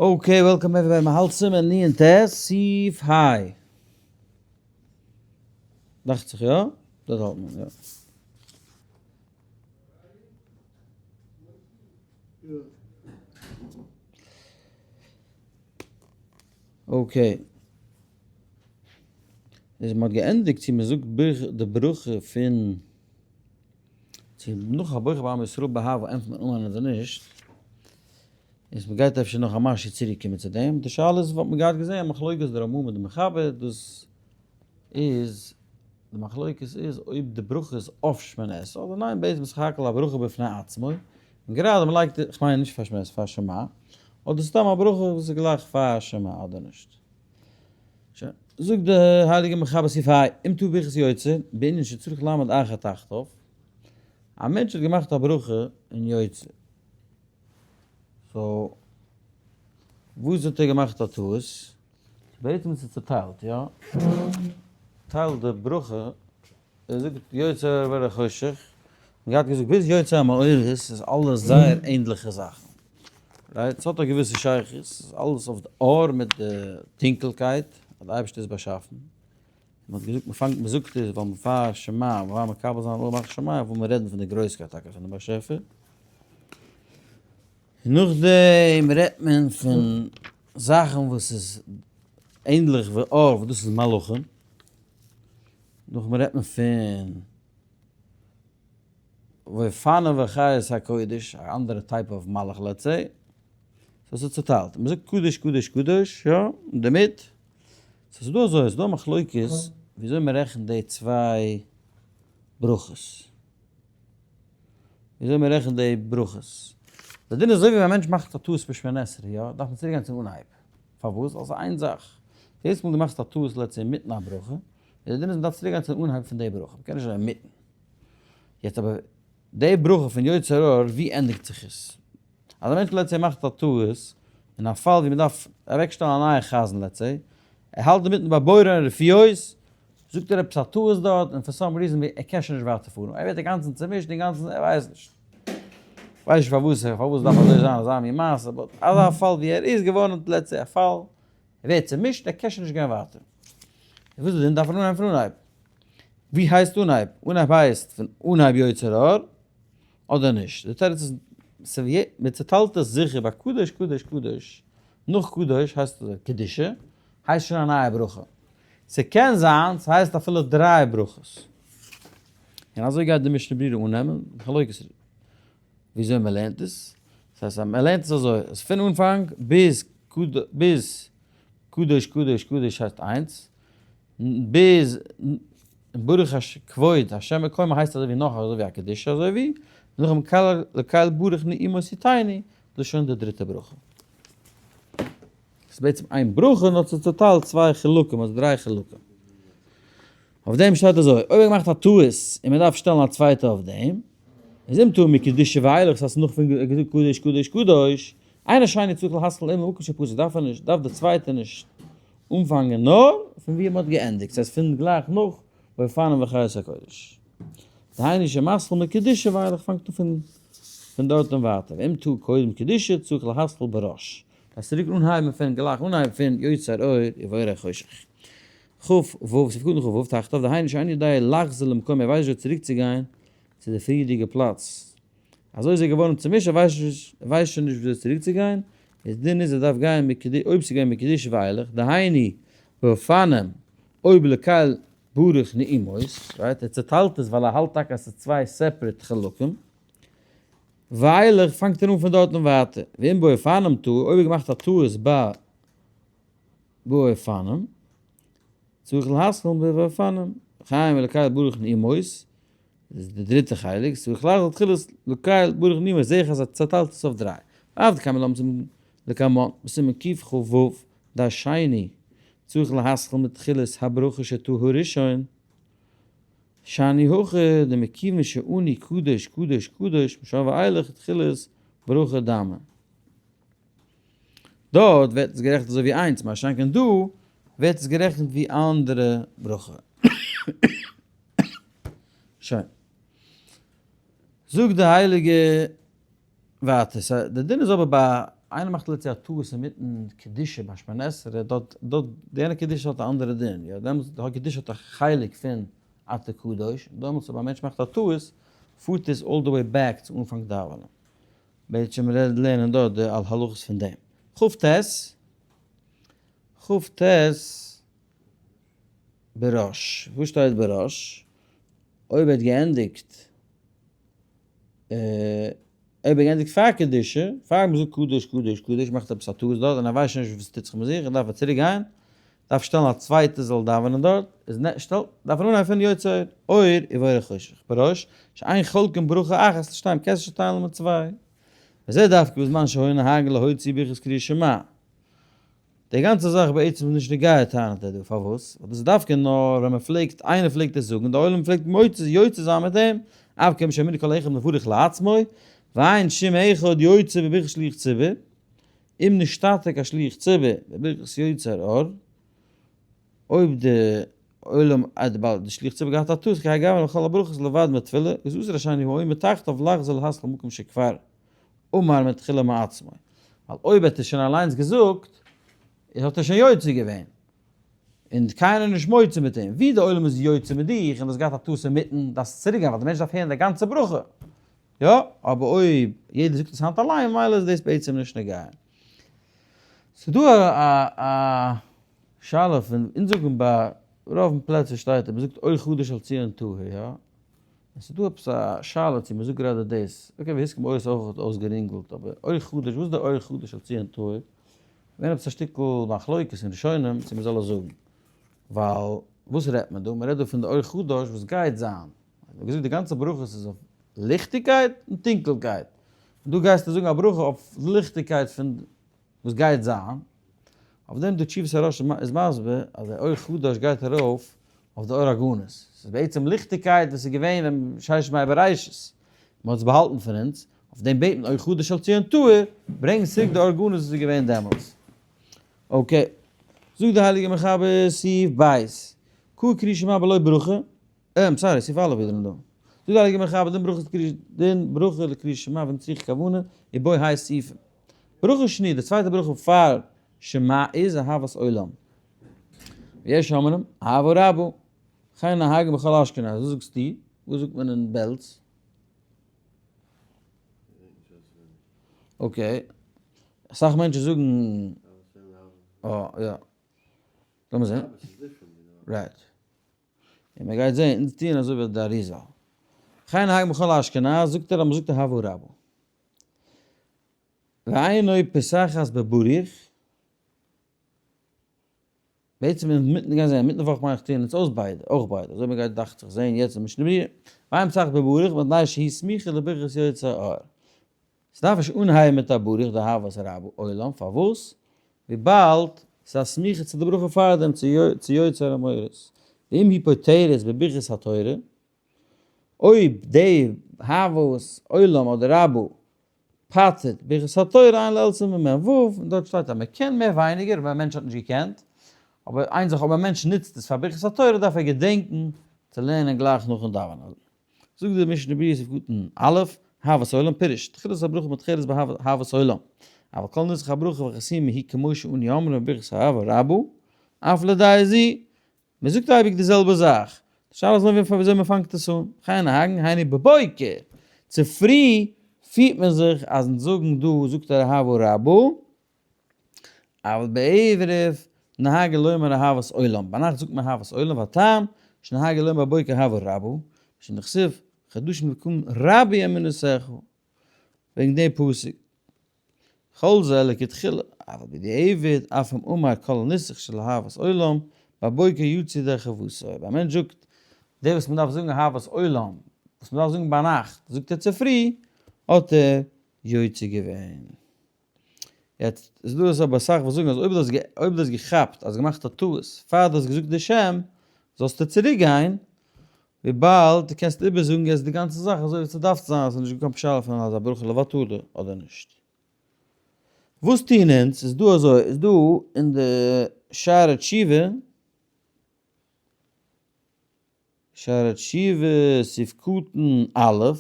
Okay, welcome everybody, מ'האלט סימן נ ט, סעיף ה'. דאכט זיך יא? דארט האלט מען, יא. Okay. איז מ'האט געענדיגט צו מ'זאגט די ברכה פון צו נאך א ברכה ביי עם ישראל באהבה ענטפערט מען אמן אדער נישט, איז מ'גייט אפשר נאך א משהו צוריק קומען צו דעם, די שאלה איז וואלט מען געהאט געזען א מחלוקת די רמ א מיט די מחבר, דאס איז די מחלוקת איז אויב די ברכה איז אויף שמונה עשרה אדער ניין, בעצם סך הכל א ברכה בפני עצמו, און גראדע מ'לייגט, כ'מיין נישט פאר שמונה עשרה פאר שמע, אדער סתם א ברכה וואס איז גלייך פאר שמע אדער נישט. שוין, זאגט די הייליגע מחבר סעיף ה, אם טעה ברכת יוצר, בענין שצריך לעמוד אחר תחתיו, א מענטש האט געמאכט א ברכה אין יוצר, so וואס האט ער געמאכט א טעות? בעצם איז עס צוטיילט, יא? טיילט די ברכה, ער זאגט יוצר אור וחושך, מען געהאט געזאגט ביז יוצר המאורות איז אלעס זייער ענדליכע זאכן, right? ס'האט א געוויסע שייכות, ס'איז אלעס אויף די אור מיט די טונקלקייט אז די אייבערשטער איז באשאפן, מען האט געזאגט מען פאנגט מען זאגט עס ווייל מען פאר שמע, מען וויל מקבל זיין עול מלכות שמים, וויל מען רעדן פון די גרויסקייט טאקע פונעם באשעפער, און נאכדעם רעדט מען פון זאכן וואס איז ענדליך ווי אור וואס דאס איז מלאכים, נאכדעם רעדט מען פון ואופנים וחיות הקודש, א אנדערע type of מלאך let's say, so ס'איז צוטיילט, מ'זאגט קדוש קדוש קדוש, יא, אינדערמיט, so ס'איז דא אזוי, ס'איז דא א מחלוקת וויאזוי מ'רעכנט די צוויי ברכות, וויאזוי מ'רעכנט די ברכות, די דין איז אזוי ווי ווען א מענטש מאכט א טעות בשמונה עשרה, יא, דארף מען צוריק גיין צום אנהייב, פארוואס? ווייל ס'איז איין זאך, יעדעס מאל דו מאכסט א טעות let's say אינמיטן א ברכה, איז די דין אז מ'דארף צוריק גיין צום אנהייב פון די ברכה, מ'קען נישט זיין אינמיטן. יעצט אבער די ברכה פון יוצר אור ווי ענדיגט זיך עס? אז א מענטש let's say מאכט א טעות אין א פאל ווי מ'דארף אוועקשטעלן א נייע חזן let's say, ער האלט אינמיטן ביי בורא און רפואות, זאגט ער עפעס א טעות דארט און for some reason ער קען שוין נישט ווייטער פארן, ער ווערט אינגאנצן צומישט אינגאנצן ער ווייסט נישט. כ'ווייס נישט פארוואס פארוואס דארף אזוי זיין אזא מין מעשה but אזא פאל ווי ער איז געווארן let's say א פאל, ער ווערט צומישט ער קען שוין נישט גיין ווייטער. און וואס איז די דין דארף ער אנהייבן פון אנהייב. ווי הייסט אנהייב? אנהייב הייסט פון אנהייב יוצר אור אדער נישט? די תירוץ איז מען צוטיילט עס זיכער ביי קדוש קדוש קדוש, נאך קדוש הייסט עס קדושה, הייסט שוין א נייע ברכה. ס'קען זיין ס'הייסט אפילו דריי ברכות. און אזוי גייט די משנה ברורה אננעמען, מחלוקת וויאזוי מען לערנט עס, דאס הייסט אז מען לערנט עס אזוי, אז פון אנפאנג ביז ביז קדוש קדוש קדוש הייסט איינס, ביז ברוך ה' כבוד השם מקומו הייסט אזוי ווי נאך אזוי ווי א קדושה אזוי ווי, נאכדעם לקל ברוך נעימות יתני, דאס איז שוין די דריטע ברכה. ס'איז בעצם איין ברכה נאר ס'איז צוטיילט צוויי חלקים אדער דריי חלקים. אויף דעם שטייט אזוי, אויב ער געמאכט א טעות און מען דארף שטעלן א צווייטע אויף דעם, איז אם טעה מקדושה ואילך, ס'הייסט נאך פון געזאגט קדוש קדוש קדוש, אינו שני צריך להתחיל אלא ממקום שפסק, דארף ער נישט, דארף די צווייטע נישט אנפאנגען נאר פון ווי מען האט געענדיגט, ס'הייסט פון גלייך נאך ואופנים וחיות הקודש. דהיינו שמתחיל מקדושה ואילך פאנגט אן פון פון דארט און ווייטער, ואם טעה קודם קדושה צריך להתחיל בראש. דארפסט צוריק אנהייבן פון גלייך אנהייב פון יוצר אור ובורא חושך. כ ו, סעיף קטן כ ו, תחתיו, דהיינו שאין יודע לחזור למקום ער ווייסט נישט ווי צוריק צו גיין צו די פריערדיגע פלאץ. אזוי איז ער געווארן צומישט ער ווייסט שוין נישט וויאזוי צוריק צו גיין, איז דין איז ער דארף גיין אויב ס'איז געווען מקדושה ואילך, דהיינו באופנים אויב לקל ברוך נעימות, right, ער צוטיילט עס ווייל ער האלט טאקע אז ס'איז צוויי separate חלקים, ואילך פאנגט ער אן פון דארט און ווייטער, ואם באופנים טעה, אויב ער געמאכט א טעות ביי באופנים, צריך להתחיל באופנים, חיים אלקי ברוך נעימות, דאס איז די דריטע חלק, צריך להתחיל תחילת לקל ברוך נעימות, זעה איך אז ער צעטיילט עס אויף דריי. ועבד כמה לומדים לקמון, בסימן קכ ו, דשני, צריך להתחיל מתחילת הברכה שטעה הראשון, שאני הכא דמכיוון שעני קדוש קדוש קדוש משם ואילך תחילת ברכה דמה. דארט ווערט עס גערעכנט אזוי ווי איינס, מה שאין כן דא ווערט עס גערעכנט ווי אנדערע ברכה. שוין. זאגט די הייליגע ווייטער, סא די דין איז אבער ביי. איינער מאכט let's say א טעות אינמיטן קדושה ביי שמונה עשרה, דארט דארט די יענע קדושה האט א אנדערע דין, יא, דעמאלטס די קדושה האט א חלק פון אתה קדוש, דעמאלטס אויב א מענטש מאכט א טעות פארט עס all the way back צו אנפאנג דאווענען. בעט שוין מיר לערנען דארט די הלכות פון דעם. כ"ט, כ"ט בראש, וואס שטייט בראש? אויב ער האט געענדיגט, אויב ער האט געענדיגט פאר קדושה, פאר מ'זאגט קדוש קדוש קדוש, מאכט עפעס א טעות דארט און ער ווייסט שוין נישט וואס טוט זיך מיט זיך, דארף ער צוריק גיין, דארף שטעלן א צווייטע זאל דאווענען דארט, איז נע שטעל, דארף ער אנהייבן פון יוצר אור ובורא חושך, בראש, שאין חולקין ברכה אחת לשתיים, קענסט נישט טיילן מיט צוויי. וזה דווקא בזמן שהיו נוהגין להוציא ברכת קריאת שמע. די גאנצע זאך בעצם איז נישט נוגע טענה'ט ער דא, פארוואס? ווייל דאס איז דווקא נאר ווען מען פלעגט, איינער פלעגט עס זאגן, די עולם פלעגט מוציא יוצא זיין מיט דעם, אף כיום שהעמידו כל אחד מברך לעצמו, ואין שום אחד יוצא בברכת שליח ציבור, אם נשתתק השליח ציבור בברכת יוצר אור, אויב די עולם די שליח ציבור געהאט א טעות כי הגוון לכל הברכות לבד מתפילה, איז אסור השני הוא מתחתיו לחזור להתחיל מקום שכבר אמר מתחילה מעצמו, ווייל אויב האט ער שוין אליינס געזאגט, איז האט ער שוין יוצא געווען, און קיינער איז נישט מוציא מיט אים, ווי די עולם איז יוצא מיט דיך און דו האסט געהאט א טעות אינמיטן, דארפסטו צוריק גיין ווייל די מענטש דארף הערן די גאנצע ברכה, יא, אבער אויב יעדער זאגט עס היינט אליין ממילא איז דאס בעצם נישט נוגע. ס'איז דא א א שאלה פון, אונז זאגן ביי רוב פלעצער שטייט אז מ'זאגט אור חדש על ציון תאיר, יא? און ס'איז דא עפעס א שאלה צו מ'זאגט גראדע דאס, okay והסכים אור איז אויך אויסגערינגלט, אבער אור חדש, וואס איז די אור חדש על ציון תאיר? געווען עפעס א שטיקל מחלוקת אין ראשונים צו מ'זאל עס זאגן, ווייל וואס רעדט מען דא? מ'רעדט דא פון די אור חדש וואס גייט זיין, מ'האט געזאגט די גאנצע ברכות איז אויף ליכטיגקייט און טונקלקייט, און דא גייסטו זאגן א ברכה אויף ליכטיגקייט פון וואס גייט זיין, אויף דעם די תשובת הראש איז מסביר אז די אור חדש גייט ארויף אויף די אור הגנוז, ס'איז בעצם ליכטיגקייט וואס איז געווען ווען ששת ימי בראשית, מ'האט עס באהאלטן פון אונז, אויף דעם בעט מען אור חדש על ציון תאיר, ברענג צוריק די אור הגנוז וואס איז געווען דעמאלטס. okay, זאגט די הייליגע מחבר סעיף ב', קרא קריאת שמע בלא ברכה, אה, sorry, סעיף א' ווידער דא. זאגט די הייליגע מחבר דין ברכות קריאת דין ברכה לקריאת שמע ואין צריך כוונה ובו ה' סעיפים. ברכה שני', די צווייטע ברכה פאר שמע איז אהבת עולם. ויש אומרים, אהבה רבה, כן נוהגים בכל אשכנז, וואס זאגסטו? וואס זאגט מען אין בעלז? okay, אסאך מענטשן זאגן, אה, יא. לאמיר זען. right. און מען גייט זען, אונז טוען אזוי ווי די אריזל. כן נוהגים בכל אשכנז, זאגט ער אז מען זאגט אהבה רבה. ואינו פותחת בברוך, בעצם אינמיטן גיין זען, אינמיטן וואך מיין איך טוען אונז אויס ביידע, אויך ביידע, אזוי מען גייט דאכט זיך זען יעצט אין משנה ברורה, ואין פותחת בברוך, בתנאי שהיא סמיכה לברכת יוצר אור. ס'דארף נישט אנהייבן מיט א ברוך די אהבת רב עולם, פארוואס? וויבאלד ס'איז א סמיכה צו די ברכה פארדעם צו יוצר המאורות, ואם היא פוטרת בברכת התורה, אויב די אהבת עולם אדער רבו פטר'ט ברכת התורה אין לעלצן במ ו, און דארט שטייט אז מ'קען מער ווייניגער ווען א מענטש האט נישט געקענט, אבער איין זאך אויב א מענטש נוצט עס פאר ברכת התורה דארף ער געדענקן צו לערנען גלייך נאכן דאווענען. זאגט דער משנה ברורה סעיף קטן א', אהבת עולם, פירוש, תחילת הברכה מתחילת באהבת עולם, אבל כל נוסח הברכה וחתימה היא כמו שאנו אומרים בברכת אהבה רבה, אף לדעה זו, מען זאגט אייביג די זעלבע זאך, די שאלה איז נאר וויאזוי מען פאנגט עס אן, וכן נוהגין היינו בבוקר, צופרי פירט מען זיך אז אונז זאגן דא זאגט ער אהבה רבה, אבל בערב נוהגין לומר אהבת עולם, ביינאכט זאגט מען אהבת עולם והטעם שנוהגין לומר בבוקר אהבה רבה, משום דכתיב חדשים לבקרים רבה אמונתך, וועגן דעם פסוק, כל זה לכתחילה, אבל בדיעבד אף אם אמר כל הנוסח של אהבת עולם, בבוקר יצא ידי חובתו, אויב א מענטש זאגט דער וואס מען דארף זאגן אהבת עולם, וואס מען דארף זאגן ביינאכט, זאגט ער צופרי, האט ער יוצא געווען. יעצט איז דא עס אבער אסאך וואס זאגן אז אויב דו האסט אויב דו האסט געכאפט אז געמאכט א טעות פאר דו האסט געזאגט די שם זאלסטו צוריק גיין וויבאלד דו קענסט איבערזאגן יעצט די גאנצע זאך אזוי ווי ס'דארף צו זיין אז ס'איז נישט דא קיין שאלה פון אז א ברכה לבטלה אדער נישט. וואס טוען אונז? איז דא אזוי איז דא אין די שערי תשובה שערי תשובה סעיף קטן א'.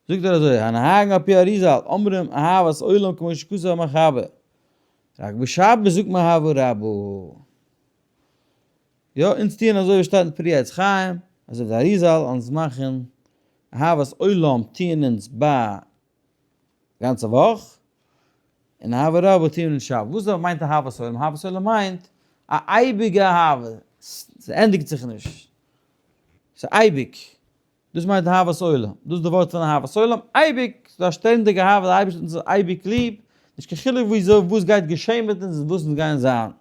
זאגט ער אזוי, הנהגן על פי אריזל, אומרים אהבת עולם כמו שכתב המחבר, רק בשבת זאגט מען אהבה רבה. יא, אונז טוען אזוי ווי שטייט אין פרי עץ חיים, אזוי ווי די אריזל, אונז מאכן אהבת עולם טוען אונז ביי גאנצע וואך, און אהבה רבה טוען אונז שבת. וואס מיינט אהבת עולם? אהבת עולם מיינט א אייביגע אהבה, ס'ענדיגט זיך נישט, ס'אייביג. דאס מיינט אהבת עולם, דאס איז די ווארט פון אהבת עולם, אייביג, ס'איז דא א שטענדיגע אהבה, דער אייבערשטער האט אונז אייביג ליב, נישט קיין חילוק וויאזוי וואס גייט געשען מיט אונז און וואס אונז גייען זיין,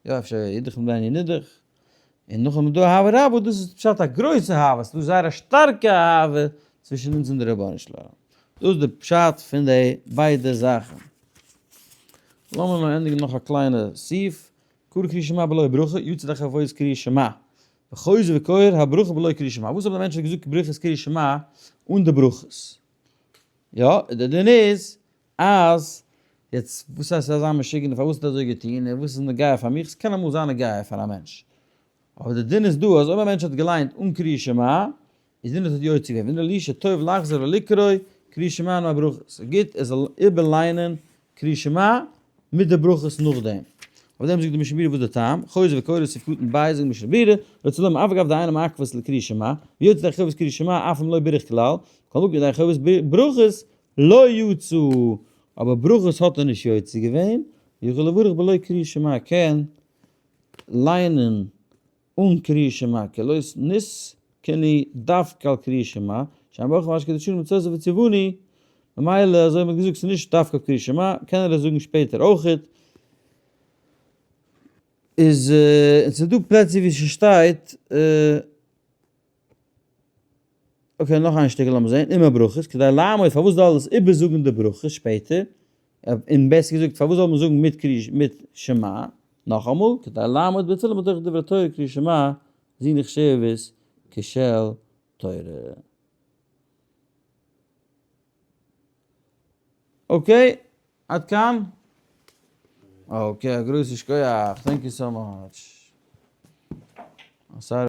יא אפשר אידך און בני נידך, און נאכדעם איז דא אהבה רבה, דאס איז פשט א גרויסע אהבה, ס'איז דא זייער א שטארקע אהבה צווישן אונז און די רבונו של עולם, דאס איז די פשט פון די ביידע זאכן. לאמיר נאר ענדיגן נאך א קליינע סעיף, קרא קריאת שמע בלא ברכה, יצא דאך אויס קריאת שמע. וחוזר וקורא הברכה בלא קריאת שמע. וואס האבן די מענטשן געזאגט ברכת קריאת שמע אן די ברכות? יא, די דין איז אז, יעצט וואס הייסט אזא משוגענער פארוואס האט ער אזוי געטון און וואס איז נוגע פאר מיך, ס'קען אמאל זיין נוגע פאר א מענטש, אבער די דין איז דא אז אויב א מענטש האט געליינט אן קריאת שמע, איז דין אז ער האט יוצא געווען, ונראה לי שטוב לחזור ולקרוא קריאת שמע עם הברכות, ס'איז גוט ער זאל איבערליינען קריאת שמע מיט די ברכות נאכדעם. אויף דעם זאגט די משנה ברורה וואס די טעם, חוזר וקורא סעיף קטן ב' זאגט די משנה ברורה, רוצה לומר אף אגב דאינו מעכבות לקריאת שמע, ויוצא ידי חובת קריאת שמע אף אם לא בירך כלל, כל מקום ידי חובת ברכות לא יצא, אבער ברכות האט ער נישט יוצא געווען, יכול לברך בלא קריאת שמע קען ליינען אן קריאת שמע כי לא נתקנו דווקא על קריאת שמע, שאין ברכין אשר קדשנו במצותיו וציוונו, ממילא אזוי האט מען געזאגט ס'איז נישט דווקא קריאת שמע, קען ער עס זאגן שפעטער אויכעט. איז און ס'איז דא פלעצער ווי ס'שטייט okay נאך איין שטיקל לאמיר זעהן, עם הברכות, כדי לעמוד פארוואס זאל עס איבערזאגן די ברכות שפעטער, און בעסער געזאגט פארוואס זאל מען זאגן מיט קריאת מיט שמע, נאכאמאל, כדי לעמוד בתפילה מתוך דברי תורה קריאת שמע, זו נחשבת כשל תורה. okay, עד כאן? okay, א גרויסע שכוח, thank you so much.